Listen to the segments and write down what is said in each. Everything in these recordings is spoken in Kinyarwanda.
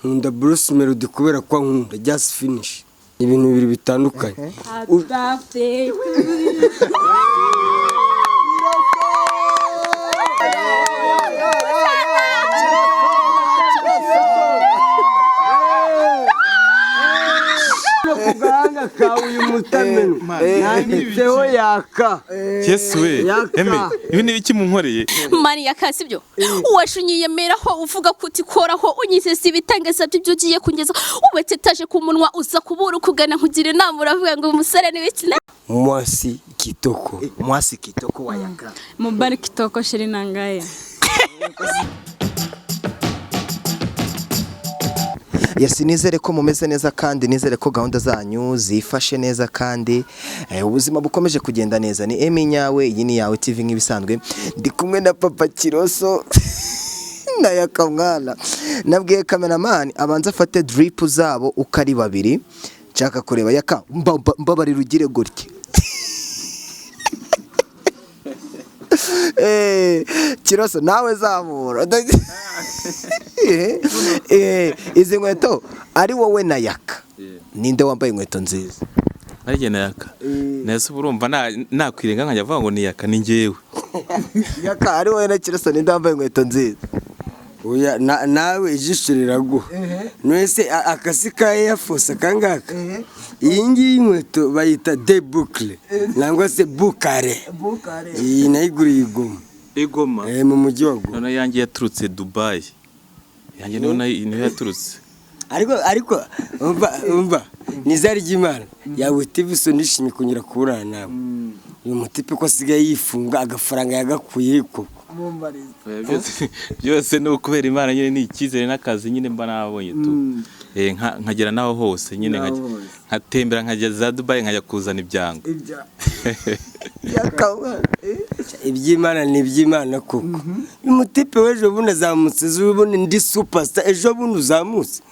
Nkunda Bruce Melody kubera ko ankunda, just finish. Ni ibintu bibiri bitandukanye. Happy birthday to you. Ku gahanga kawe uyu mutamenwa nanditseho Yaka. Yesu we! Yaka. Eme, ibi ni ibiki munkoreye? Mariya ka, sibyo? Washunyiyemeraho uvuga ko utikoraho, unyizeza ibitangaza by'ibyo ugiye kungeza, ubetse etaje ku munwa, uza kubura ukugana nkugira inama, uravuga ngo umusore ni wiki. Mwasi kitoko. Mwasi kitoko wa Yaka. Mobali kitoko, chéri na ngai. Yes, nizere ko mumeze neza kandi nizere ko gahunda zanyu zifashe neza kandi ubuzima bukomeje kugenda neza. Ni Emi Nyawe, iyi ni Yawe TV. Nk'ibisanzwe ndi kumwe na Papa Kiroso na Yakamwana. Nabwiye cameraman abanza afate drip zabo uko ari babiri, nshaka kureba Yaka. Mbabarira ugire gutya. Kiroso, nawe zamura. Izi nkweto, ari wowe na Yaka, ninde wambaye inkweto nziza? Naryo na Yaka nese. Ubu urumva nakwirenga nkajya avuga ngo ni Yaka? Ni njyewe. Yaka, ari wowe na Kiroso, ninde wambaye inkweto nziza? Oya, nawe ijisho riraguha nwese akasi ka Air Force akangaka. Iyi ngiyi inkweto bayita de boucle nangwa se bukare. Iyi nayiguriye i Goma. Igoma? Mu mujyi wa Goma. Noneho yanjye yaturutse Dubayi, yanjye niho niho yaturutse. Ariko umva, umva, nizari ry'Imana yawe TV, so nishimye kongera kuburana nawe. Uyu mutipe ko asigaye yifunga, agafaranga yagakuye koko? Oya, byose byose ni ukubera Imana nyine, ni icyizere n'akazi nyine mba nabonye tu. Nkagera naho hose nyine, nkatembera, nkajya za Dubayi, nkajya kuzana ibyango. Iby'Imana ni iby'Imana koko. Uyu mutipe w'ejo bundi azamutse, ejo bundi ndi superstar, ejo bundi uzamutse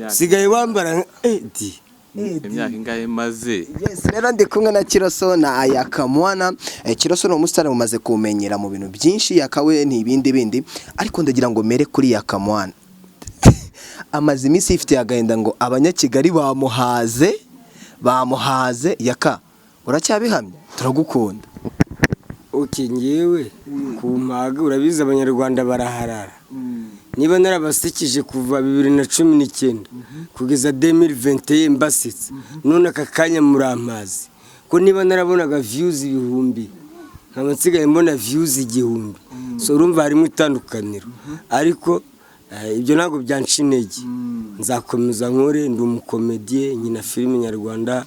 sigaye wambara nka edi. Imyaka ingahe maze? Yes, rero ndi kumwe na Kiroso na Yakamwana. Kiroso ni umusitari mumaze kumenyera mu bintu byinshi, Yakawe ni ibindi bindi, ariko ndagira ngo mere kuri Yakamwana. Amaze iminsi yifitiye agahinda ngo Abanyakigali bamuhaze, bamuhaze. Yaka, uracyabihamya? Turagukunda. Ok, ngewe ku mpaga urabizi, Abanyarwanda baraharara. Niba narabasekije kuva 2019 kugeza 2021 mbasetse, none aka kanya murampazi ko niba narabonaga views ibihumbi, nkaba nsigaye mbona views 1000, so urumva harimo itandukaniro. Ariko ibyo ntabwo byanca intege, nzakomeza nkore. Ndi umukomediye, nkina filime nyarwanda,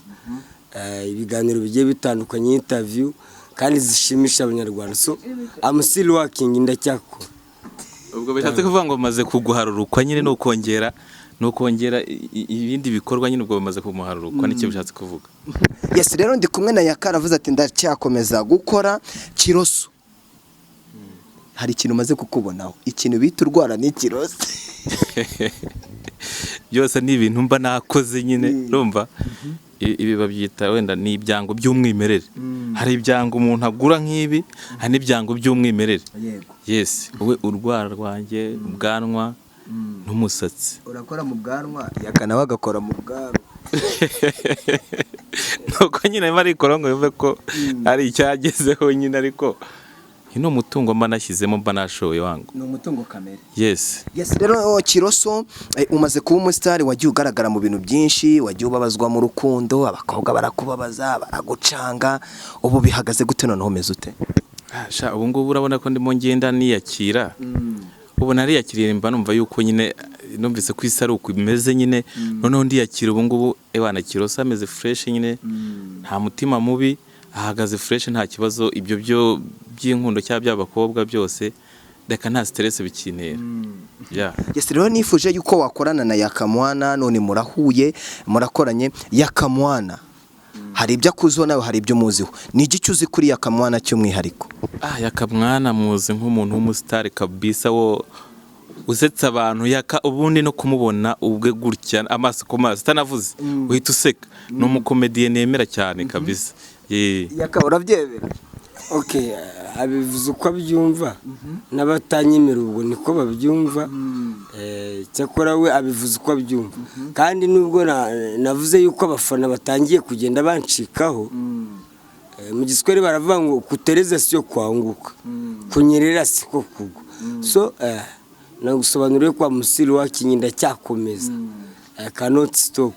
ibiganiro bigiye bitandukanye, interview kandi zishimisha Abanyarwanda. So I'm still working, ndacyakora. Ubwo bishatse kuvuga ngo maze kuguharurukwa nyine, ni ukongera ibindi bikorwa nyine. Ubwo bamaze kumuharurukwa, nicyo bishatse kuvuga. Yes, rero ndi kumwe na Yaka, aravuze ati ndacyakomeza gukora. Kiroso, hari ikintu umaze kukubonaho, ikintu bita urwara n'ikiroso. Byose ni ibintu mba nakoze nyine. Urumva, ibi babyita wenda ni ibyango by'umwimerere. Hari ibyango umuntu agura nk'ibi, hari n'ibyango by'umwimerere. Yes, wowe urwara rwanjye, ubwanwa n'umusatsi. Urakora mu bwanwa, Yaka nawe agakora mu bwanwa. Nuko nyine arimo arikora ngo yumve ko ari icyagezeho nyine, ariko uyu ni umutungo mba nashyizemo, mba nashoye wangu. Ni umutungo kamere. Yes. Yes, rero Kiroso, umaze kuba umusitari, wagiye ugaragara mu bintu byinshi, wagiye ubabazwa mu rukundo, abakobwa barakubabaza, baragucanga. Ubu bihagaze gute noneho, umeze ute? Ah, sha, ubu ngubu urabona ko ndimo ngenda niyakira. Ubu nariyakiriye, mba numva yuko nyine numvise ko isi ari uko imeze nyine. Noneho ndiyakira ubu ngubu. Ewana, Kiroso ameze fresh nyine, nta mutima mubi, ahagaze fresh, nta kibazo. Ibyo byo by'inkundo cyangwa by'abakobwa byose reka, nta stress bikintera, yeah. Yes, rero nifuje yuko wakorana na Yakamwana, none murahuye, murakoranye. Yakamwana hari ibyo akuziho, nawe hari ibyo umuziho. Ni igiki uzi kuri Yakamwana cy'umwihariko? Ah, Yakamwana muzi nk'umuntu w'umusitari kabisa, wo usetsa abantu. Yaka ubundi no kumubona ubwe gutya amaso ku maso utanavuze uhita useka. Ni umukomediye nemera cyane kabisa. Yaka, urabyemera? Okay, abivuze uko abyumva, n'abatanyemera ubwo niko babyumva. Cyakora we abivuze uko abyumva, kandi nubwo navuze yuko abafana batangiye kugenda bancikaho, mu Giswahili baravuga ngo kuteleza sio kuanguka, kunyerera siko kugwa. So nagusobanuriye kwa musiri wakinyi ndacyakomeza. I cannot stop.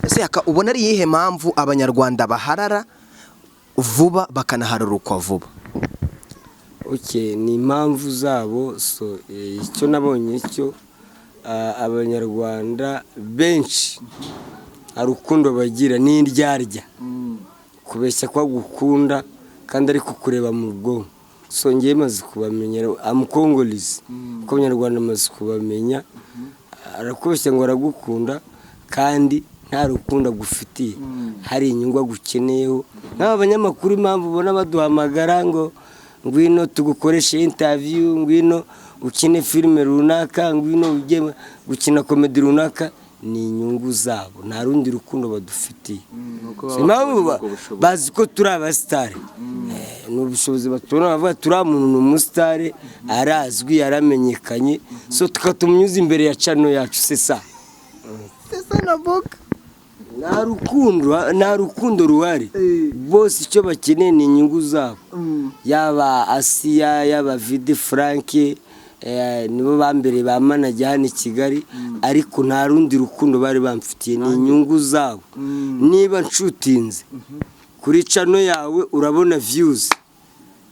Ese Yaka, ubona ari iyihe mpamvu Abanyarwanda baharara vuba bakanaharurukwa vuba? Okay, ni impamvu zabo. So icyo nabonye cyo, Abanyarwanda benshi hari urukundo bagira n'indyarya, kubeshya ko agukunda kandi ariko kureba mu bwonko. So ngewe maze kubamenya, am Congolese, kuko Abanyarwanda maze kubamenya, arakubeshya ngo aragukunda kandi nta rukundo agufitiye, hari inyungu agukeneyeho. Nk'aba banyamakuru, impamvu ubona baduhamagara ngo ngwino tugukoreshe interview, ngwino ukine filime runaka, ngwino ujye gukina comedy runaka, ni inyungu zabo, nta rundi rukundo badufitiye. Impamvu bazi ko turi abasitari, ni ubushobozi batubona, bavuga turiya muntu ni umusitari, arazwi, yaramenyekanye, so tukatumunyuza imbere ya channel yacu sesa. Nta rukundo ruhari. Bose icyo bakeneye ni inyungu zabo, yaba Asiya, yaba Vidi Frank, nibo ba mbere ba manajya hano i Kigali, ariko nta rundi rukundo bari bamfitiye, ni inyungu zabo. Niba nshutinze kuri channel yawe urabona views,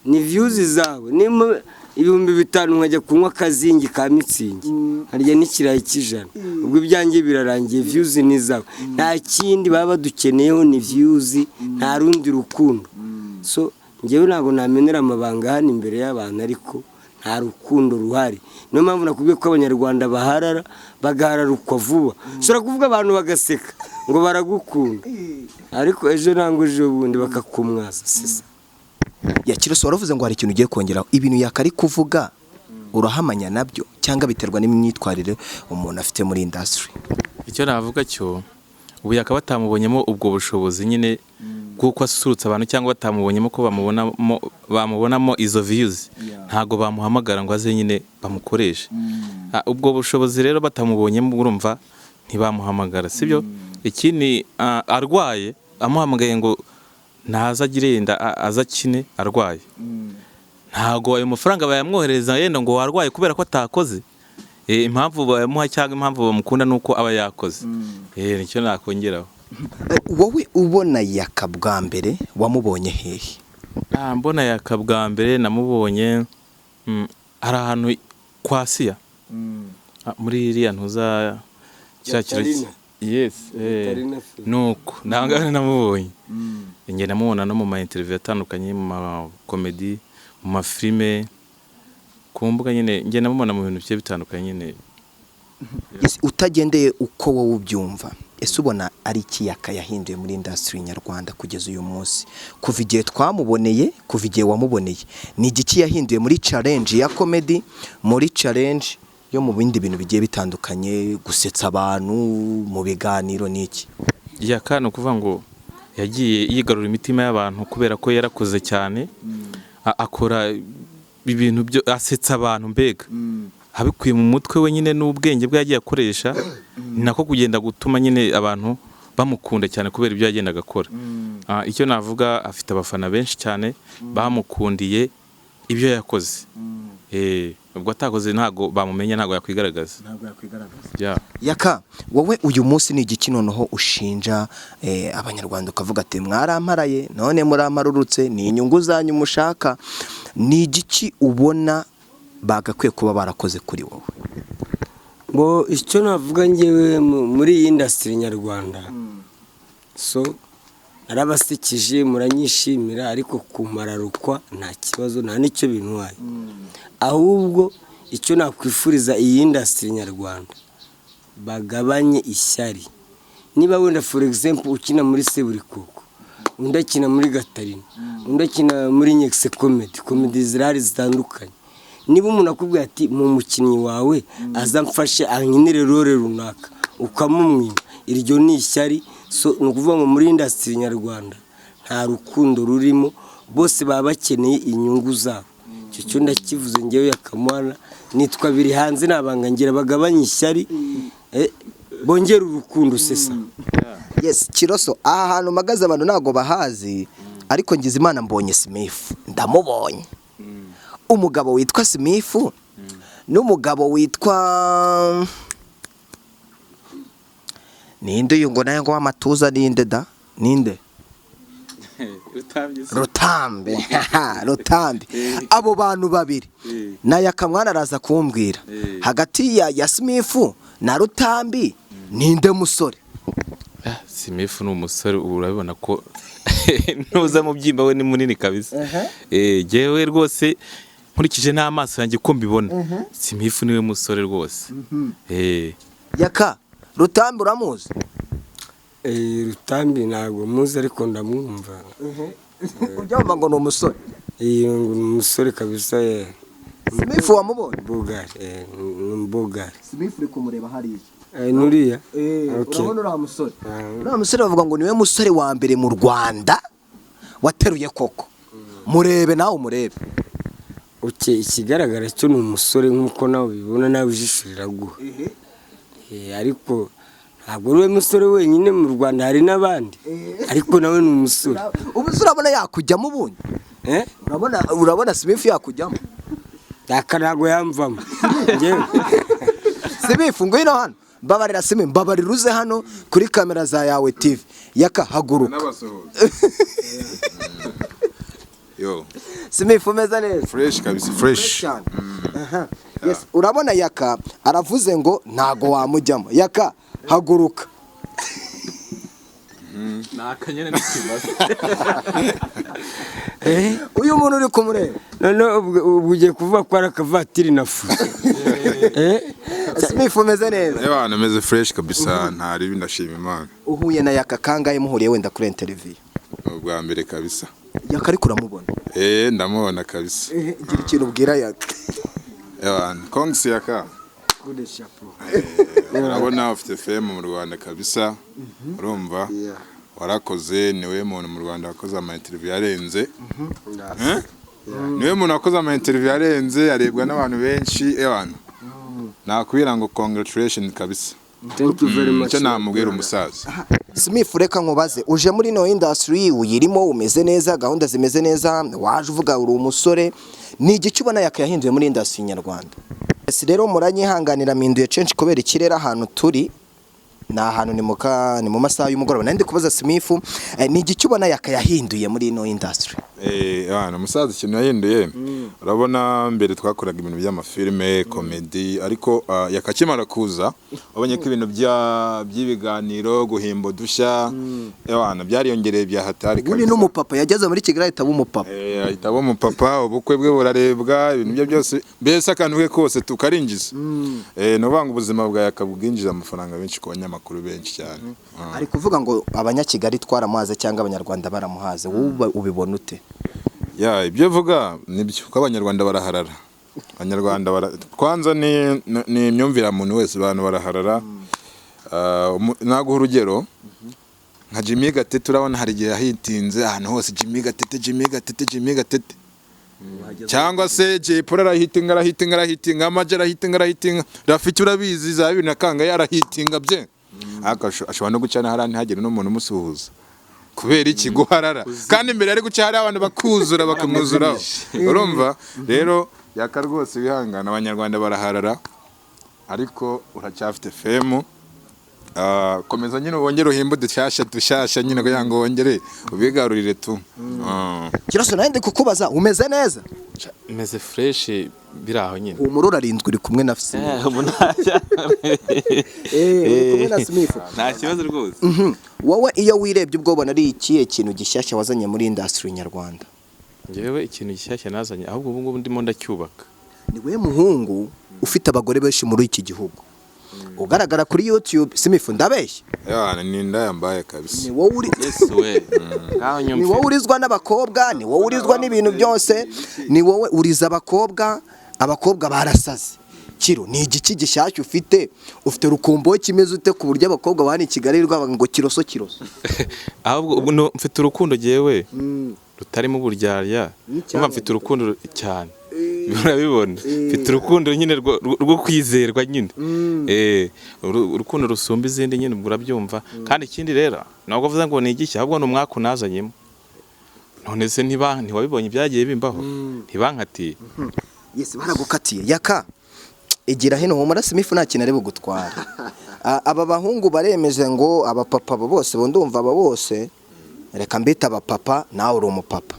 ni views zawe. Niba 5000 nkajya kunywa akazingi ka Mützig, nkarya n'ikirayi cy'ijana, ubwo ibyanjye birarangiye, views ni izawe. Nta kindi baba badukeneyeho, ni views, nta rundi rukundo. So ngewe ntabwo namenera amabanga hano imbere y'abantu, ariko nta rukundo ruhari. Niyo mpamvu nakubwiye ko Abanyarwanda baharara bagahararukwa vuba. Ushobora kuvuga abantu bagaseka ngo baragukunda, ariko ejo nangwa ejo bundi bakakumwaza sisa. Ya Kiroso, waravuze ngo hari ikintu ugiye kongeraho. Ibintu yakari kuvuga urahamanya nabyo cyangwa biterwa n'imyitwarire umuntu afite muri industry? Icyo navuga cyo, ubu yakaba batamubonyemo ubwo bushobozi nyine bw'uko asusurutsa abantu, cyangwa batamubonyemo ko bamubonamo izo views, ntabwo bamuhamagara ngo aze nyine bamukoreshe. Ubwo bushobozi rero batamubonyemo, urumva ntibamuhamagara, sibyo? Ikindi, arwaye, amuhamagaye ngo ntaza agire yenda aze akine arwaye, ntabwo ayo mafaranga bayamwohereza yenda ngo warwaye kubera ko atakoze. Impamvu bayamuha cyangwa impamvu bamukunda ni uko aba yakoze. Nicyo nakongeraho. Wowe ubona Yaka bwa mbere wamubonye hehe? Mbona Yaka bwa mbere namubonye, hari ahantu kwa Siya, muri iriya ntuza kiriya Gatarina. Yes. Gatarina film. Nuko ntabwo namubonye, njye namubona no mu ma interview atandukanye, mu ma comedy, mu ma filime, ku mbuga nyine, njye namubona mu bintu bigiye bitandukanye nyine. Yes, utagendeye uko wowe ubyumva, ese ubona ari iki Yaka yahinduye muri industry nyarwanda kugeza uyu munsi, kuva igihe twamuboneye, kuva igihe wamuboneye? Ni igiki yahinduye muri challenge ya comedy, muri challenge yo mu bindi bintu bigiye bitandukanye, gusetsa abantu mu biganiro, ni iki? Yaka ni ukuvuga ngo yagiye yigarura imitima y'abantu kubera ko yarakoze cyane, akora ibintu byo asetsa abantu, mbega abikuye mu mutwe we nyine n'ubwenge bwe yagiye akoresha, ni nako kugenda gutuma nyine abantu bamukunda cyane kubera ibyo yagendaga akora. Icyo navuga, afite abafana benshi cyane bamukundiye ibyo yakoze. Ubwo atakoze ntabwo bamumenya, ntabwo yakwigaragaza. Ntabwo yakwigaragaza. Yeah. Yaka, wowe uyu munsi ni igiki noneho ushinja Abanyarwanda, ukavuga ati mwaramparaye none muramparurutse, ni inyungu zanyu mushaka? Ni igiki ubona bagakwiye kuba barakoze kuri wowe? Ngo icyo navuga ngewe muri iyi industry nyarwanda, so narabasekije muranyishimira, ariko kumararukwa nta kibazo, nta n'icyo bintwaye. Ahubwo icyo nakwifuriza iyi industry nyarwanda, bagabanye ishyari. Niba wenda, for example, ukina muri Seburikoko, undi akina muri Gatarina, undi akina muri Nyegise comedy, comedy zirahari zitandukanye, niba umuntu akubwira ati mu mukinnyi wawe aza mfashe ankinire role runaka, ukamumwima, iryo ni ishyari. So ni ukuvuga ngo muri industry nyarwanda nta rukundo rurimo. Bose baba bakeneye inyungu zabo. Icyo cyo ndakivuze ngewe Yakamwana, nitwa biri hanze, nabanga ngira bagabanye ishyari, bongere urukundo sesa. Yes, Kiroso, aha hantu mpagaze abantu ntabwo bahazi, ariko ngize Imana mbonye Smith, ndamubonye. Umugabo witwa Smith n'umugabo witwa ninde uyu ngo nawe ngo w'amatuza, ninde da, ninde? Rutambi. Rutambi. Abo bantu babiri na Yakamwana araza kumbwira hagati ya Smith na Rutambi ninde musore? Smith ni umusore, ubu urabibona ko nuza mu byimba we ni munini kabisa. Jewe rwose nkurikije n'amaso yanjye uko mbibona, Smith niwe musore rwose. Yaka, Rutambi uramuzi? Rutambi ntabwo muzi, ariko ndamwumva. Ujya ngo ni umusore? Ngo ni umusore kabisa. Smith wamubonye? Bugari, ni Bugari. Smith uri kumureba hariya. Nuriya. Okay. Urabona uriya musore? Uriya musore bavuga ngo niwe musore wa mbere mu Rwanda wateruye koko. Murebe nawe, umurebe. Okay, ikigaragara cyo ni umusore nk'uko nawe ubibona, nawe ijisho riraguha. Ariko ntabwo ari we musore wenyine mu Rwanda, hari n'abandi, ariko nawe ni umusore. Ubu se urabona yakujyamo ubundi? Eh? Urabona Smith yakujyamo? Aka ntabwo yamvamo njyewe. Smith, ngwino hano. Mbabarira Smith, mbabarira uze hano kuri kamera za Yawe TV. Yaka, haguruka. N'abasuhuza yo. Smith, umeze neza? Fresh kabisa, fresh. Cyane. Aha. Yes, urabona Yaka aravuze ngo ntago wamujyamo. Yaka, haguruka. Ni akanyana n'ikibazo. Uyu muntu uri kumureba. Noneho ubwo ugiye kuvuga ko ari akavatiri na fuso. Smith, umeze neza? Ewa, nameze fresh kabisa, nta ribi, ndashima Imana. Uhuye na Yaka kangahe muhuriye wenda kuri interview? Ni ubwa mbere kabisa. Yaka, ariko uramubona? Ndamubona kabisa. Gira ikintu ubwira Yaka. Ewa, congs Yaka. Urabona ufite fame mu Rwanda kabisa, urumva warakoze. Niwe muntu mu Rwanda wakoze ama interview arenze. Eh? Niwe muntu wakoze ama interview arenze, arebwa n'abantu benshi. Ewa, nakubwira ngo congratulations kabisa. Thank you very much. Icyo namubwira umusaza. Smith, reka nkubaze, uje muri ino industry uyirimo umeze neza, gahunda zimeze neza, waje uvuga uri umusore, ni igice ubona Yaka yahinduye muri industry nyarwanda? Yes, rero muranyihanganira mpinduye change kubera ikirere, ahantu turi ni ahantu ni mu masaha y'umugoroba. Nari ndi kubaza Smith, ni igice ubona Yaka yahinduye muri ino industry? Bana, umusaza ikintu yahinduye, urabona mbere twakoraga ibintu by'amafilime comedy, ariko yakakimara kuza wabonye ko ibintu by'ibiganiro, guhimba udushya, bana, byariyongereye bya hatari. Ubundi n'umupapa yageze muri Kigali ahita aba umupapa. Ahita aba umupapa, ubukwe bwe burarebwa, ibintu bye byose, mbese akantu ke kose tukarinjiza. Ni ukuvuga ngo ubuzima bwa Yaka bwinjiza amafaranga menshi ku banyamakuru benshi cyane. Ari kuvuga ngo Abanyakigali twaramuhaze cyangwa Abanyarwanda baramuhaze, wowe ubibona ute? Ya, ibyo uvuga nibyo, kuko Abanyarwanda baraharara. Abanyarwanda kwanza ni imyumvire ya muntu wese, abantu baraharara. Naguha urugero nka Jimmy Gatete. Urabona hari igihe yahitinze ahantu hose, Jimmy Gatete, Jimmy Gatete, Jimmy Gatete, cyangwa se Jay Polly arahitinga, arahitinga, arahitinga, Amag arahitinga, arahitinga, Rafiki urabizi za bibiri na kangahe arahitinga bye, ariko ashobora no gucana hariya ntihagire n'umuntu umusuhuza. Kubera iki? Guharara. Kandi imbere ari guca hariya abantu bakuzura, bakamwuzuraho. Urumva rero Yaka rwose wihangana, Abanyarwanda baraharara, ariko uracyafite fame. Komeza nyine wongere uhimbe udushyashya dushyashya nyine kugira ngo wongere ubigarurire tu. Kiroso, nawe ndi kukubaza, umeze neza? Meze fresh, biri aho nyine. Humura, urarinzwe, uri kumwe na Smith. Ubu Uri kumwe na Smith. Nta kibazo rwose. Wowe iyo wirebye ubwo ubona ari ikihe kintu gishyashya wazanye muri industry nyarwanda? Njyewe ikintu gishyashya nazanye, ahubwo ubu ngubu ndimo ndacyubaka. Ni we muhungu ufite abagore benshi muri iki gihugu ugaragara kuri YouTube. Smith, ndabeshya? Ya, ni ndayambaye kabisa. Ni wowe uri Yesu we, ngaho ni nyumvira. wowe urizwa n'abakobwa, ni wowe urizwa n'ibintu byose, ni wowe uriza abakobwa, abakobwa barasaze. Kiro, ni igiki gishyashya ufite? Ufite rukumbo kimeze ute ku buryo abakobwa bani i Kigali rwaba ngo Kiroso, Kiroso? Ahubwo ubu mfite urukundo jyewe. Rutarimo uburyarya. Urumva mfite urukundo cyane, urabibona, mfite urukundo nyine rwo kwizerwa nyine. Urukundo rusumba izindi nyine, ubwo urabyumva. Kandi ikindi rero, ntabwo avuze ngo ni igishya, ahubwo ni umwaka unazanyemo. None se ntiba ntiwabibonye ibyagiye bimbaho? Ntibankatiye? Yes, baragukatiye. Yaka, igira hino. Humura, Simifu nta kintu ari bugutware. Aba bahungu baremeje ngo abapapa abo bose, bo ndumva aba bose reka mbita abapapa, nawe uri umupapa.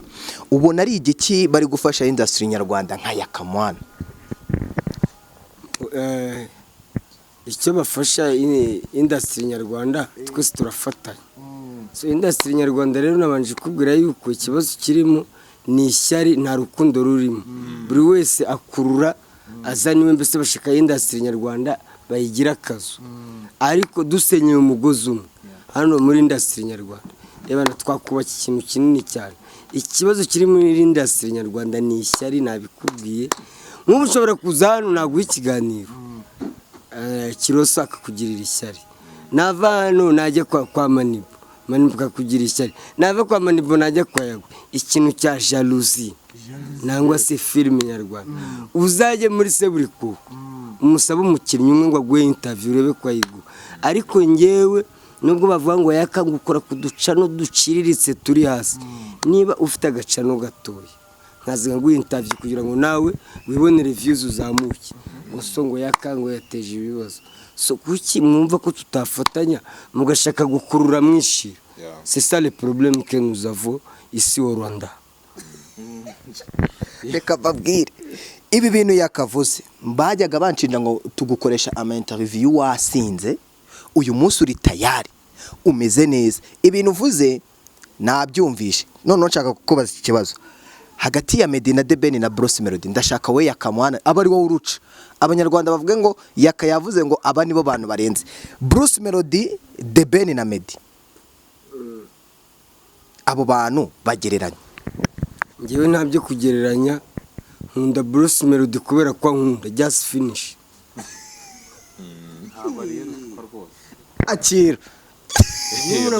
Ubona ari igiki bari gufasha industry nyarwanda nka Yakamwana? Icyo bafasha industry nyarwanda, twese turafatanya. So industry nyarwanda rero, nabanje kubwira yuko ikibazo kirimo ni ishyari, nta rukundo rurimo. Buri wese akurura azana iwe, mbese bashaka industry nyarwanda bayigira akazu. Ariko dusenyeye umugozi umwe hano muri industry nyarwanda, reba, twakubaka ikintu kinini cyane. Ikibazo kiri muri industry nyarwanda ni ishyari, nabikubwiye. Nk'ubu ushobora kuza hano naguha ikiganiro, Kiroso akakugirira ishyari. Nava hano najya kwa Manibo, Manibo akakugira ishyari. Nava kwa Manibo najya kwa Yago. Ikintu cya jalousie nangwa se filime nyarwanda, uzajye muri Seburikoko umusabe umukinnyi umwe ngo aguhe interview, urebe ko ayiguha. Ariko ngewe, nubwo bavuga ngo Yaka ngo ukora ku ducano duciriritse turi hasi, niba ufite agacano gatoya nkaza nguha interview kugira ngo nawe wibonere views uzamuke, ngo so ngo Yaka ngo yateje ibibazo. So kuki mwumva ko tutafatanya, mugashaka gukurura mwishira? C'est ça le problème que nous avons ici au Rwanda. Reka babwire, ibi bintu yakavuze, bajyaga banshinja ngo tugukoresha ama interview wasinze. Uyu munsi uri tayari, umeze neza, ibintu uvuze nabyumvishe. Noneho nshaka kukubaza iki kibazo: hagati ya Meddy na The Ben na Bruce Melody, ndashaka we Yakamwana aba ari wowe uruca, abanyarwanda bavuge ngo Yaka yavuze ngo aba nibo bantu barenze: Bruce Melody, The Ben na Meddy. Abo bantu bagereranya. Ngewe nta byo kugereranya. Nkunda Bruce Melody kubera ko ankunda, just finish. Ntabwo ari ruswa rwose. Akira. Iyo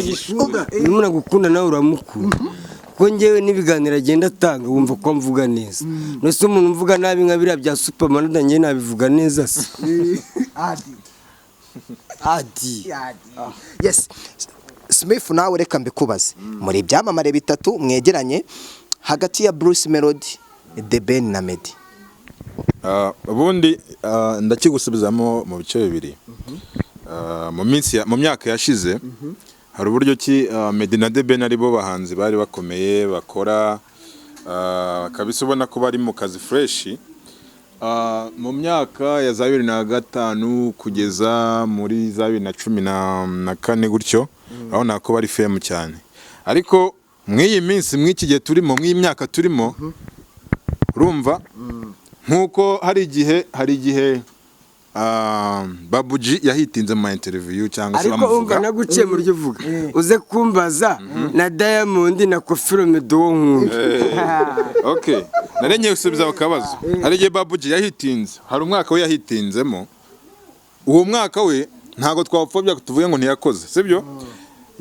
umuntu agukunda nawe uramukunda, kuko ngewe n'ibiganiro agenda atanga wumva ko mvuga neza. Nose umuntu mvuga nabi nka biriya bya Superman, ngewe nabivuga neza se? Adi. Yes, Smith, nawe reka mbikubaze. Muri ibyamamare bitatu mwegeranye, hagati ya Bruce Melody, The Ben na Meddy. Ubundi ndakigusubizamo mu bice bibiri. Mu myaka yashize hari uburyo ki Meddy na The Ben ari bo bahanzi bari bakomeye bakora, kabisa ubona ko bari mu kazi fresh. Mu myaka ya za 2005 kugeza muri za 2014 gutyo, urabona ko bari fame cyane. Ariko mw'iyi minsi, mw'iki gihe turimo, mw'iyi myaka turimo, urumva nk'uko hari igihe Babuji yahitinze mu ma interview cyangwa se Ariko umva, bamuvuga. Naguciye mu ryo uvuga, uze kumbaza na Diamond na Koffi Olomide uwo nkunda. Okay, narengeye gusubiza ako kabazo. Hari igihe Babuji yahitinze, hari umwaka we yahitinzemo. Uwo mwaka we ntabwo twapfobya tuvuge ngo ntiyakoze, sibyo?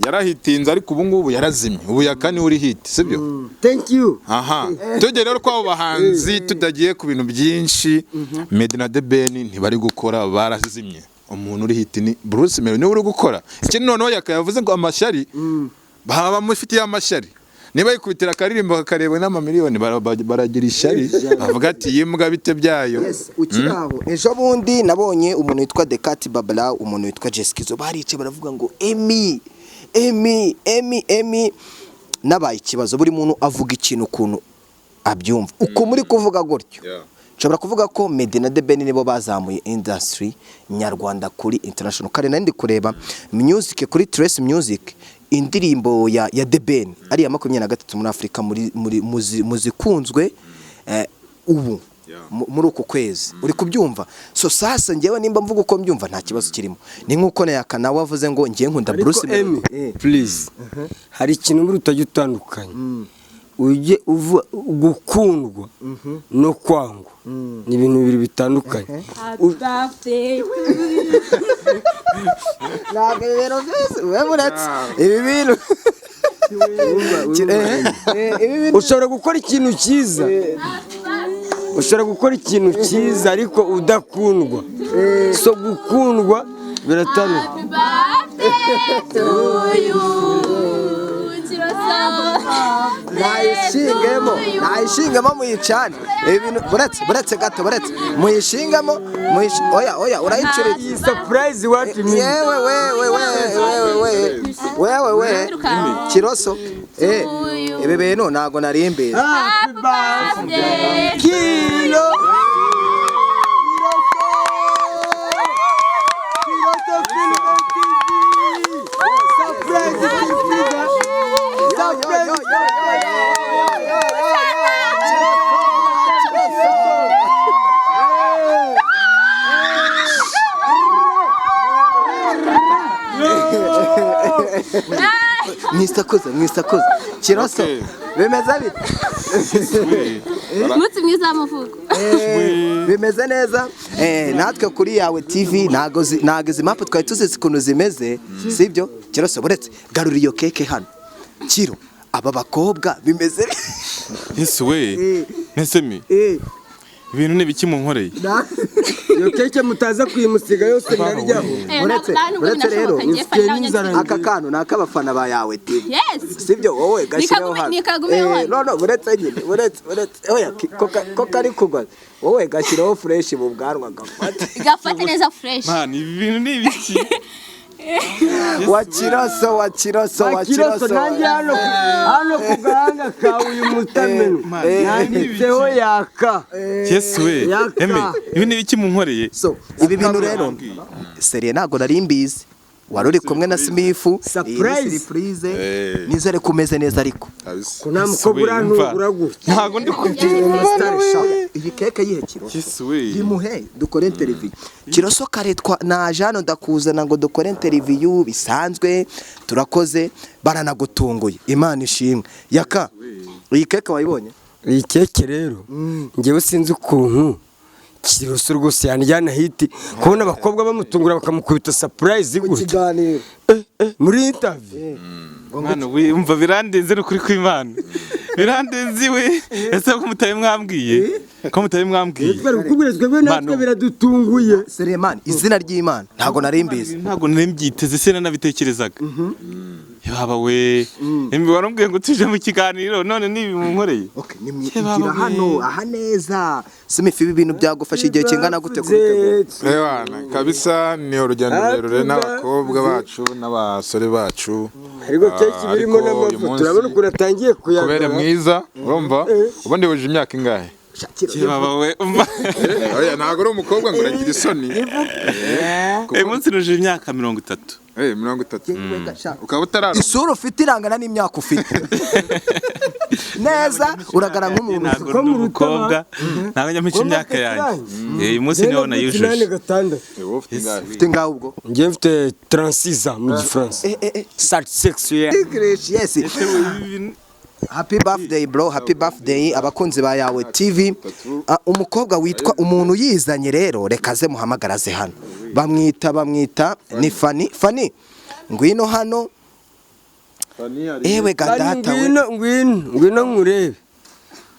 Yarahitinze, ariko ubu ngubu yarazimye. Ubu Yaka niwe uri hit, sibyo? Thank you. Aha tujye rero kw'abo bahanzi, tutagiye ku bintu byinshi. Meddy na The Ben ntibari gukora, barazimye. Umuntu uri hit ni Bruce Melody, niwe uri gukora. Ikindi noneho Yaka yavuze ngo amashyari, baba bamufitiye amashyari. Niba yikubitira akaririmbo kakarebwa n'amamiliyoni, baragira ishyari, bavuga ati: "Iyi mbwa bite byayo?" Ukiri aho, ejo bundi nabonye umuntu witwa Dekati Babala, umuntu witwa Jessica, baricaye baravuga ngo Emi, Emi, Emi, Emi nabaye ikibazo. Buri muntu avuga ikintu ukuntu abyumva. Uko muri kuvuga gutyo, nshobora kuvuga ko Meddy na The Ben nibo bazamuye industry nyarwanda kuri international. Kare nari ndi kureba music kuri Trace Music, indirimbo ya The Ben ari iya 23 muri Afurika muri muzikunzwe ubu muri uku kwezi. Uri kubyumva? So sasa njyewe nimba mvuga uko mbyumva, nta kibazo kirimo. Ni nkuko na Yaka nawe avuze ngo ngiye nkunda Ariko Bruce Emi, Melody. please, hari ikintu muri utajya utandukanya. Ujye uva gukundwa no kwangwa ni ibintu bibiri bitandukanye. Ntabwo ibintu byose ube buretse ibi bintu. Ushobora gukora ikintu cyiza, ushobora gukora ikintu cyiza ariko udakundwa. So gukundwa biratandukanye. Happy birthday to you, Kiroso. Nayishingemo, nayishingemo, muyicane. Ibi bintu, buretse, buretse gato, buretse muyishingemo, oya, oya, urayicuritse. Iyi surprise iwacu ni Yewe, wewe, wewe, wewe, wewe, we Kiroso, ibi bintu ntago nari mbizi. Happy birthday. Kilo Kiroso Film TV. Surprise surprise. Surprise. Mwisakuza, mwisakuza, Kiroso. Okay. Bimeze bite? Umunsi mwiza w'amavuko. Bimeze neza. Natwe kuri Yawe TV ntago izi mpamvu twari tuzizi ukuntu zimeze, sibyo Kiroso? Buretse, garura iyo keke hano, Kiro. Aba bakobwa bimeze Yesu we, nesemi ibintu ni ibiki munkoreye? Iyo keke mutaza kuyimusiga yose ndaryaho. Uretse Nta nubwo uretse rero binashoboka, ngiye Mfite fana n'inzara. Aka kantu ni ak'abafana ba Yawe TV. Yes. Sibyo? Wowe gashyireho hano. Nikagumeho hano. No, buretse nyine, buretse, buretse, oya, ko kari kugwa, wowe gashyireho fresh mu bwanwa gafate. Gafate neza fresh. Man, ibi bintu ni ibiki? Wa Kiroso, wa Kiroso, wa Kiroso, Kiroso. nanjye hano ku gahanga kawe uyu mutameno nanditseho yaka. Yesu we. Yaka. Eme, ibi ni ibiki munkoreye? So ibi bintu rero, sérieux, ntabwo nari mbizi wari uri kumwe na Simifu. Surprise. Surprise. Eh. Nizere ko umeze neza ariko. Kabisa. Ko nta mukobwa urantungura gutya. Ntabwo ndi kubyumva. Iyi keke yihe Kiroso? Yesu we. Yimuhe dukore interview. Kiroso, kare twa naje hano ndakuzana ngo dukore interview bisanzwe, turakoze, baranagutunguye, Imana ishimwe. Yaka, iyi keke wayibonye? Iyi keke rero, njyewe sinzi ukuntu Kiroso rwose yanjyana hiti kubona abakobwa bamutungura bakamukubita surprise gutya. Kiganiro. Muri interview. Mwana we, umva, birandenze, ni ukuri kw'Imana, birandenze we. Ese ko mutari mwambwiye, ko mutari mwambwiye? Twari kukubwira twebwe natwe. Manu. Biradutunguye. Selemani, izina ry'Imana ntabwo nari mbizi. Ntabwo nari mbyiteze, sinanabitekerezaga. Yaba we, embi warambwiye ngo tuje mu kiganiro, none nibi munkoreye. Okay, Ye nimwigira baba we. hano aha neza. Simifi, ibi bintu byagufasha igihe kingana gute kubitegura? Ewana, kabisa ni urugendo rurerure n'abakobwa bacu n'abasore bacu. Ariko keke Ah, birimo ariko uyu n'amavuta, munsi urabona ukuntu atangiye kubera kuyagura. mwiza, urumva ubundi wujuje imyaka ingahe? Ye baba we, umva. Oya, ntabwo uri umukobwa ngo uragira isoni. Uyu munsi nujuje imyaka 30. 30, ukaba utarara. Isura ufite irangana n'imyaka ufite neza, uragara nk'umuntu. Ntabwo ndi umukobwa, ntabwo njya mpica imyaka yanjye. Uyu munsi niho nayujuje. 6. Wowe ufite ingahe? Ufite ngaho ubwo? Njye mfite 36 ans mu gifaransa. 36 years. English, yes. Happy birthday bro, happy birthday, abakunzi ba Yawe TV. Ah, umukobwa witwa umuntu yizanye rero, reka aze muhamagara aze hano. Bamwita ni Fani. Fani, ngwino hano. Ewe ga data we. Ngwino, ngwino, ngwino nkurebe.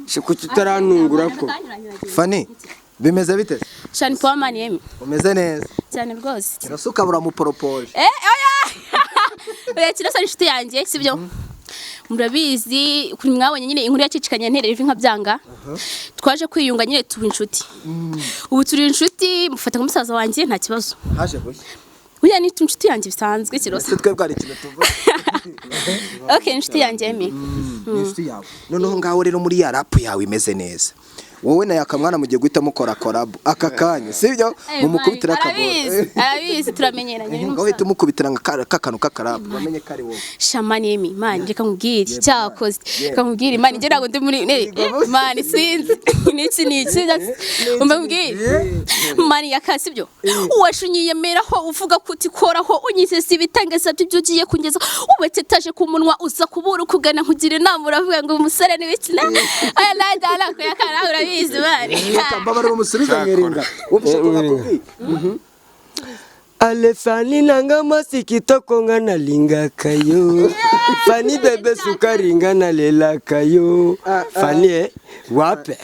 She kuki utarantungura ko? Fani, bimeze bite? Shani poa man, yemi. Umeze neza? Cyane rwose. Kirasuka buramupropoje. Oya, oya, Kiroso ni inshuti yanjye, sibyo? Murabizi kuri mwabonye nyine inkuru yacicikanye nterera ivi nkabyanga. Twaje kwiyunga nyine tuba inshuti. Ubu turi inshuti, mufata nka musaza wanjye, nta kibazo. Haje gushya. Uriya ni inshuti yanjye bisanzwe, Kiroso. Ese twebwe hari ikintu tuvuga? Okay, inshuti yanjye yemi. Ni inshuti yawe. Noneho ngaho rero muri ya rap yawe imeze neza, wowe na Yakamwana mugiye guhita mukora collab aka kanya, sibyo? Mumukubitira akaboro. Arabizi, arabizi, turamenyeranye. Ngaho uhita umukubitira nka kakantu k'akarapu bamenye ko ari wowe. Shamani yemi, man, reka nkubwire cyakoze, reka nkubwire, man, njye ntabwo ndi muri man, sinzi niki niki, umva nkubwire, man, yakasi ibyo washunyiyemeraho uvuga ko utikoraho unyizeza ibitangaza by'ibyo ugiye kungeza ubetse etaje ku munwa uza kubura ukugana nkugira inama uravuga ngo umusore n'ibikina aya najya arako yakara, urabizi man. Reka mbabare bamusubize mweringa, wumvise ko nakubwiye. Ale Fani nanga mwasi kitoko nga nalingaka yo. Fani bebe sukari nga nalelaka yo. Fani wape.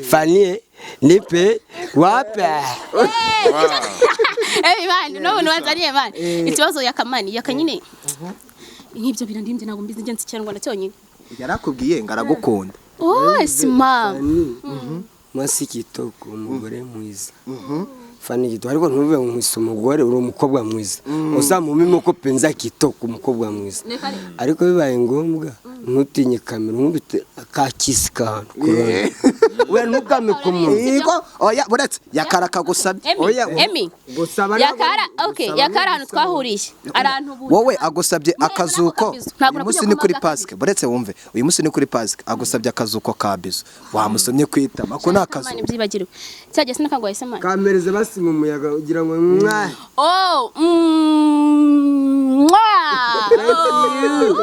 Fani nipe wape. Man, n'ubu wanzaniye, man, ikibazo yakamani yaka nyine nk'ibyo birandimbye, ntabwo mbizi, ngenzi Ikinyarwanda cyonyine. Yarakubwiye ngo aragukunda. Oh, sima. Fani mwasi kitoko, umugore mwiza. Fani kitoko, ariko ntuvuge ngo nkwise umugore, uri umukobwa mwiza. Uzamumime ko penza kitoko, umukobwa mwiza. Ariko bibaye ngombwa ntutinye kamera, nkubite akakisi kahantu ku ruhande. We ntugame ku munwa. Yego, oya, buretse Yakara akagusabye. Emi. Oya, Emi. Gusaba Yakara, okay, Yakara ahantu twahuriye arantubuye. Wowe agusabye akazuko. Ntabwo Uyu munsi nakujya ni kuri kumuha. Pasike, buretse wumve, uyu munsi ni kuri Pasike, agusabye akazuko ka bizu, wamusomye ku itama ko ni akazuko. Mani, byibagirwe cyagiye sinakagwaye se, mani. Kamereze basi mu muyaga ugira ngo mwa. Oh, mwah. Oh.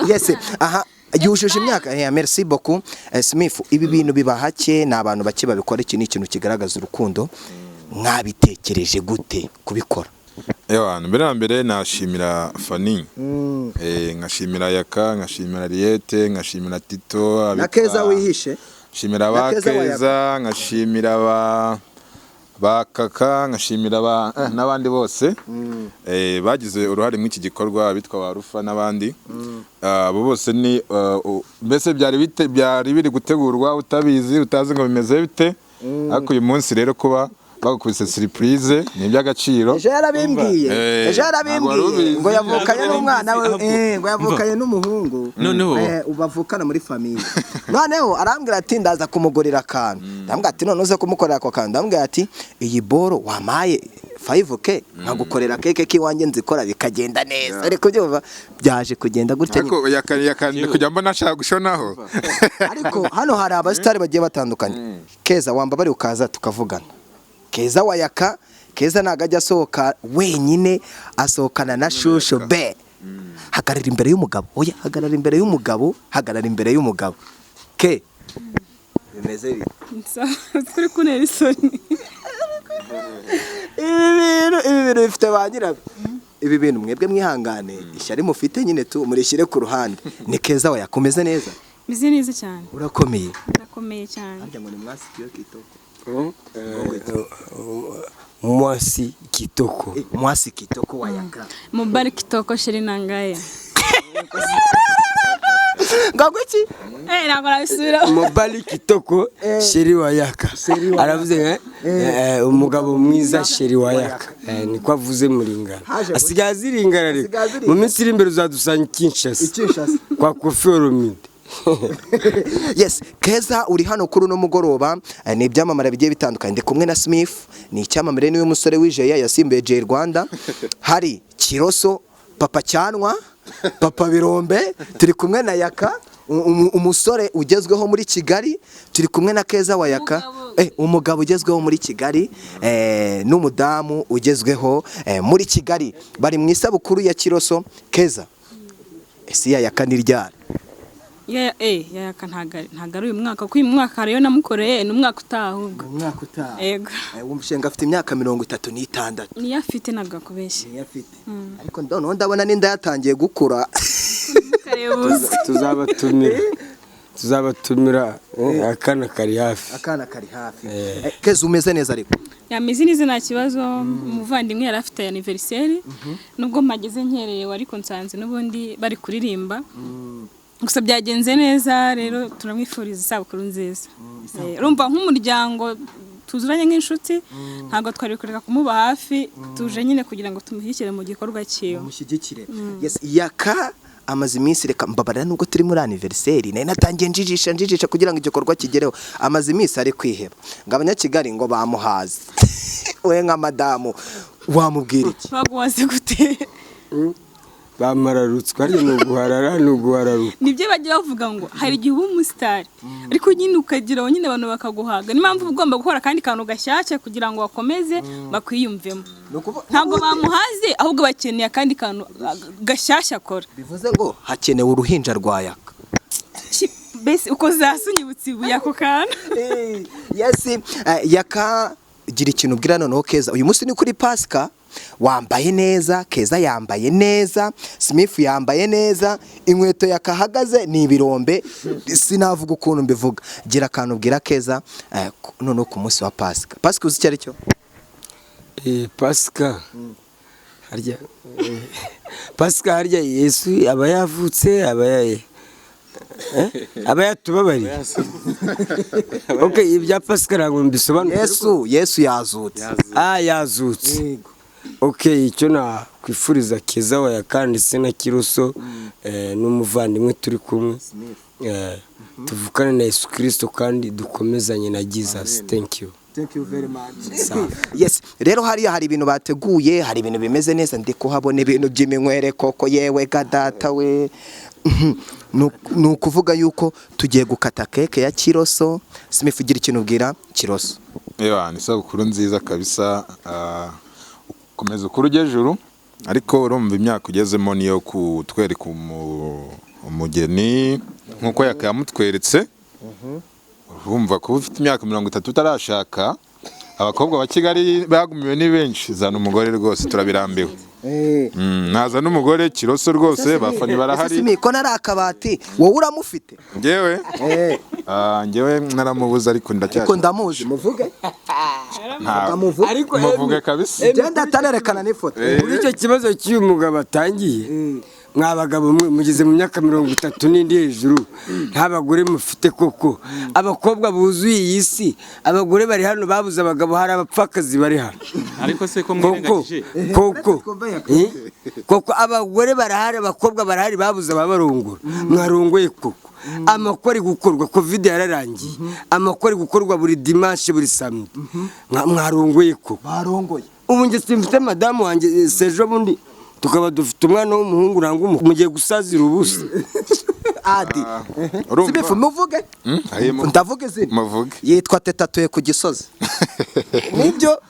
Yes, aha yujuje imyaka, merci beaucoup. Smith, ibi bintu biba hake, ni abantu bake babikora. Iki ni ikintu kigaragaza urukundo. Mwabitekereje gute kubikora? Ewa, mbere na mbere nashimira Fani, nkashimira Yaka, nkashimira Riete, nkashimira Tito Na Keza wihishe. Nshimira ba Na Keza wa Keza, nkashimira ba Kaka, nkashimira ba n'abandi bose bagize uruhare muri iki gikorwa, abitwa ba Rufa n'abandi. Ah, abo bose ni mbese byari bite, byari biri gutegurwa utabizi, utazi ngo bimeze bite, ariko uyu munsi rero kuba bagukubise surprise ni iby'agaciro. Ejo yarabimbwiye. Ejo Ejo ntabwo wari yarabimbwiye ubizi. ngo yavukanye n'umwana we, Ahubwo- ngo yavukanye n'umuhungu. Noneho- Bavukana muri famille. Noneho arambwira ati ndaza kumugurira akantu. Ndambwira ati none uze kumukorera ako kantu? Ndambwira ati iyi boro wamaye 5K nkagukorera keke k'iwanjye nzikora bikagenda neza. Ariko kubyumva byaje kugenda gutya nyine. Ariko yaka kujya mbona ashaka gushonaho. Ariko hano hari abasitari bagiye batandukanye. Keza, wamba bari ukaza tukavugana. Keza wayaka, Keza ntabwo ajya asohoka wenyine, asohokana na Shusho be. Hagarara imbere y'umugabo, oya, hagarara imbere y'umugabo, hagarara imbere y'umugabo. Ke bimeze bite? Turi kuntera isoni. Ibi bintu bifite ba nyirabyo. Ibi bintu mwebwe mwihangane, ishyari mufite nyine tu murishyire ku ruhande. Ni Keza wayaka, umeze neza? Meze neza cyane. Urakomeye? Ndakomeye cyane. Harya ngo ni mwasikiyo kitoko? Mwasi kitoko. Mwasi kitoko wayaka. Mobali kitoko chéri nangaye. Ngagwe iki? Ntabwo nabisubiramo. Mobali kitoko chéri wa Yaka, aravuze umugabo mwiza chéri wa Yaka. Niko avuze muringana. Haje Asigaye aziringana rero. Asigaye aziringana. Mu minsi iri imbere uzadusanga i Kinshasa. I Kinshasa. Kwa Koffi Olomide. Yes, Keza, uri hano kuri uno mugoroba, ni ibyamamare bigiye bitandukanye. Ndi kumwe na Smith, ni icyamamare, niwe musore w'ijeya yasimbuye Jay Rwanda. Hari Kiroso, Papa Cyanwa, Papa Birombe. Turi kumwe na Yaka, umusore ugezweho muri Kigali. Turi kumwe na Keza wa Yaka. Umugabo. Umugabo ugezweho muri Kigali, n'umudamu ugezweho muri Kigali, bari mu isabukuru ya Kiroso. Keza, ese ya Yaka ni ryari? Yaka ntago ari uyu mwaka, kuko uyu mwaka hariyo namukoreye, ni umwaka utaha ahubwo. Umwaka utaha. Yego. Wumva ngo afite imyaka 36. Niyo afite, ntabwo akubeshya. Niyo afite, ariko noneho ndabona n'inda yatangiye gukura. Karebuze. Tuzabatumira, akana kari hafi. Akana kari hafi. Keza, umeze neza ariko? Yameze neza, nta kibazo. Umuvandimwe yari afite anniversaire, nubwo mpageze nkerewe ariko nsanze n'ubundi bari kuririmba, gusa byagenze neza. Rero turamwifuriza isabukuru nziza. Urumva nk'umuryango tuzuranye nk'inshuti, ntabwo twari kureka kumuba hafi. Tuje nyine kugira ngo tumushyigikire mu gikorwa cyiwe. Mushyigikire. Yes, Yaka amaze iminsi, reka mbabarira, nubwo turi muri anniversaire nari natangiye njijisha njijisha kugira ngo igikorwa kigereho, amaze iminsi ari kwiheba ngo Abanyakigali ngo bamuhaze. We nka madamu wamubwira iki? Baguhaze gute? Bamararutswe, ariko ni uguharara, ni uguhararuka. Nibyo bajya bavuga ngo hari igihe uba umusitari ariko nyine ukagira aho nyine abantu bakaguhaga. Niyo mpamvu uba ugomba gukora akandi kantu gashyashya kugira ngo bakomeze bakwiyumvemo. Ntabwo bamuhaze, ahubwo bakeneye akandi kantu gashyashya akora. Bivuze ngo hakenewe uruhinja rwa Yaka. Mbese uko zasunyibutse ibuye ako kantu. Yes, Yaka, gira ikintu ubwira noneho Keza. Uyu munsi ni kuri Pasika. Wambaye neza, Keza yambaye neza, Smith yambaye neza, inkweto yakahagaze ni ibirombe, sinavuga ukuntu mbivuga. Gira akantu ubwira Keza noneho ku munsi wa Pasika. Pasika uzi icyo ari cyo? Pasika harya, Pasika harya Yesu aba yavutse, aba yatubabariye. Okay, ibya Pasika ntabwo mbisobanura. Yesu yazutse. Ah, yazutse. Okay, icyo nakwifuriza Keza wa ndetse na Kiroso n'umuvandimwe turi kumwe, tuvukane na Yesu Kirisito kandi dukomezanye na Jesus. Thank you. Thank you very much. Yes, rero hariya hari ibintu bateguye, hari ibintu bimeze neza, ndi kuhabona ibintu by'iminywere koko, yewe ga data we. Ni ukuvuga yuko tugiye gukata keke ya Kiroso. Smith, ugira ikintu ubwira Kiroso. Ewa, ni isabukuru nziza kabisa. Ukomeza ukuru ujya ejuru, ariko urumva imyaka ugezemo niyo kutwereka umugeni nk'uko yakamutweretse. Urumva kuba ufite imyaka 30 utarashaka, abakobwa ba Kigali bagumiwe ni benshi. Zana umugore rwose, turabirambiwe. Naza n'umugore Kiroso rwose, bafani barahari. Simi, ko nari akabati, wowe uramufite? Njyewe? Njyewe naramubuze, ariko ndacyari Ariko ndamuzi, muvuge. Ndamuvuge. Ariko Muvuge kabisa. Genda atanerekana n'ifoto. Kuri icyo kibazo cy'uyu mugabo atangiye, mwa bagabo mwe mugeze mu myaka 30 n'indi hejuru nta bagore mufite koko, abakobwa buzuye iyi si, abagore bari hano babuze abagabo, hari abapfakazi bari hano. Ariko se ko Koko mwirengagije? Koko, eh? Koko abagore barahari, abakobwa barahari babuze ababarongora. Mwarongoye koko? Amakwe ari gukorwa, Covid yararangiye, amakwe ari gukorwa buri dimanche, buri samedi. Mwarongoye koko? Barongoye. Ubu njye simfite madamu wanjye, sejo bundi tukaba dufite umwana w'umuhungu nangwa mugiye gusazira ubusa. Adi. Urumva? Simifu, muvuge. Aye, Ndavuga izina. Muvuge. Yitwa Teta, atuye ku Gisozi, nibyo?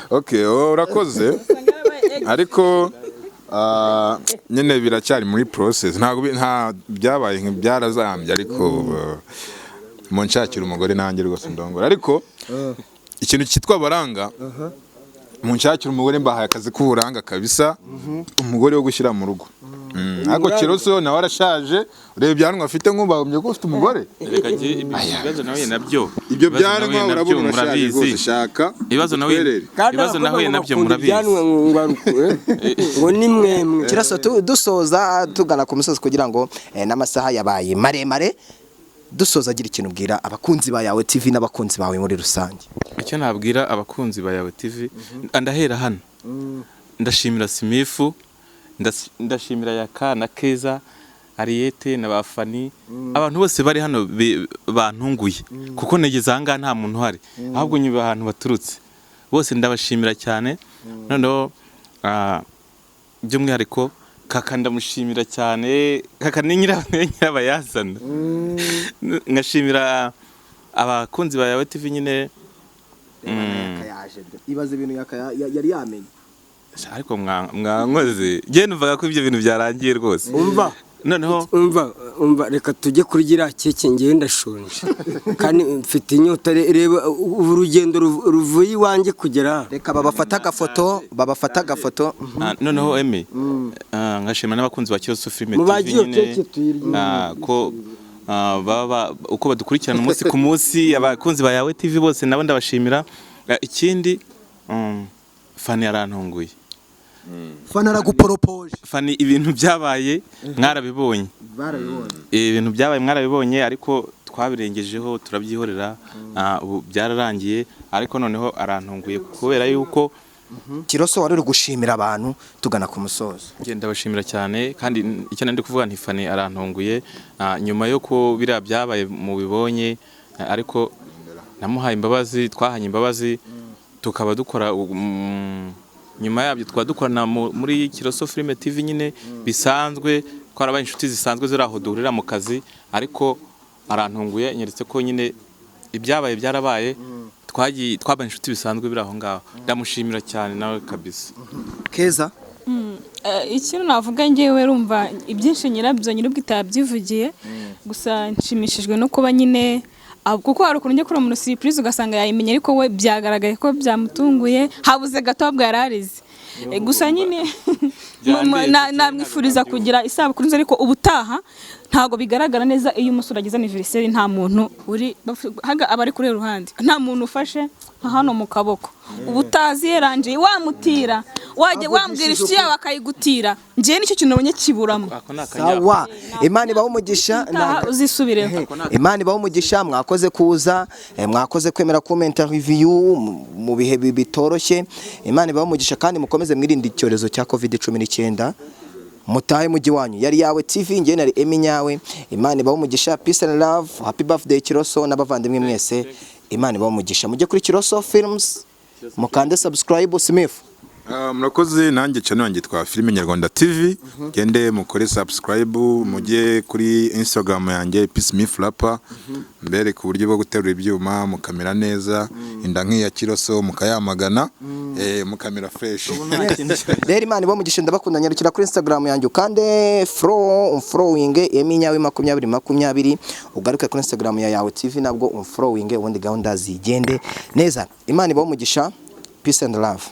Okay, oh, urakoze, ariko nyine biracyari muri process, ntabwo nta byabaye byarazambye, ariko munshakira umugore nanjye rwose ndongora. Ariko ikintu cyitwa baranga, munshakira umugore, mbahaye akazi k'uburanga kabisa, umugore wo gushyira mu rugo. Ariko Kiroso nawe arashaje, ureba ibyanwa afite, nk'ubagombye ko ufite umugore. Reka njye ibibazo nahuye nabyo, Ibyo ibibazo byanwa nahuye nabyo urabona urashaje murabizi. rwose, shaka Ibibazo nahuye utwerere. Ibibazo nahuye nabyo Bakunda murabizi. ibyanwa ngo ni mwemwe. Kiroso, dusoza tugana ku musozi kugira ngo n'amasaha yabaye maremare, dusoza agira ikintu ubwira abakunzi ba Yawe TV n'abakunzi bawe muri rusange. Icyo nabwira abakunzi ba Yawe TV, ndahera hano ndashimira Simifu, ndashimira Yaka na Keza, Ariyete na bafani, abantu bose bari hano bantunguye, kuko nageze aha ngaha nta muntu uhari, ahubwo nyuma ahantu baturutse bose ndabashimira cyane. Noneho by'umwihariko Kaka ndamushimira cyane, Kaka ni nyirabayazana. Ngashimira abakunzi ba Yawe TV nyine. Ibaze ibintu yari yamenye. Ariko mwankoze, njye numvaga ko ibyo bintu byarangiye rwose. Umva. Noneho Umva, umva, reka tujye kurya iriya keke, ngewe ndashonje kandi mfite inyota. Reba ubu urugendo ruvuye iwanjye kugera hano. Reka babafate agafoto, babafate agafoto. Noneho emi ngashima n'abakunzi ba Kiroso Filime Mubage TV iyo nyine, keke tuyirye. Ko baba uko badukurikirana umunsi ku munsi, abakunzi ba Yawe TV bose nabo ndabashimira. Ikindi Fani yarantunguye. Fana araguporopoje. Fani, ibintu byabaye mwarabibonye. Barabibonye. Ibintu byabaye mwarabibonye, ariko twabirengejeho turabyihorera. Ubu byararangiye, ariko noneho arantunguye kubera yuko Kiroso, wari uri gushimira abantu tugana ku musozo. Njye ndabashimira cyane, kandi icyo nari ndi kuvuga nti Fani arantunguye. Nyuma yo ko biriya byabaye mubibonye, ariko namuhaye imbabazi, twahanye imbabazi, tukaba dukora nyuma yabyo tukaba dukorana muri Kiroso Filime TV nyine bisanzwe, twarabaye inshuti zisanzwe ziri aho duhurira mu kazi. Ariko arantunguye, nyeretse ko nyine ibyabaye byarabaye, twagiye twabaye inshuti bisanzwe biri aho ngaho. Ndamushimira cyane nawe kabisa. Keza. Ikintu navuga ngewe, rumva ibyinshi nyirabyo nyir'ubwite yabyivugiye, gusa nshimishijwe no kuba nyine kuko hari ukuntu njya kuri umuntu surprise ugasanga yayimenye, ariko we byagaragaye ko byamutunguye, habuze gato ahubwo yari arize. Gusa nyine namwifuriza kugira isabukuru nziza, ariko ubutaha ntabwo bigaragara neza iyo umusore agize anniversaire nta muntu uri haga aba ari kuri ruhande, nta muntu ufashe nka hano mu kaboko. Ubutazi yeranje wamutira, wajya wambwira inshuti yawe akayigutira. Njyewe nicyo kintu nabonye kiburamo. Ako ni akanyafu. Sawa, Imana ibahe umugisha. Ubutaha uzisubireho. Imana ibahe umugisha, mwakoze kuza, mwakoze kwemera kuma interview mu bihe bitoroshye. Imana ibahe umugisha kandi mukomeze mwirinde icyorezo cya COVID-19, mutahe mujyi wanyu. Yari Yawe TV, njye nari Emi Nyawe. Imana ibahe umugisha, peace and love, happy birthday Kiroso n'abavandimwe mwese. Imana ibahe umugisha, mujye kuri Kiroso Films mukande subscribe. Smith. Ah, murakoze. Nanjye channel yanjye twa Filime Nyarwanda TV, gende mukore subscribe, mujye kuri Instagram yanjye Peace Smith Rapper, mbereke uburyo bwo guterura ibyuma mukamera neza, inda nk'iya Kiroso mukayamagana, mukamera fresh. Rero Imana ibahe umugisha, ndabakunda. Nyarukira kuri Instagram yanjye ukande follow, umfollowing Emi Nyawe 2020, ugaruke kuri Instagram ya Yawe TV nabwo umfollowing, ubundi gahunda zigende neza. Imana ibahe umugisha, peace and love.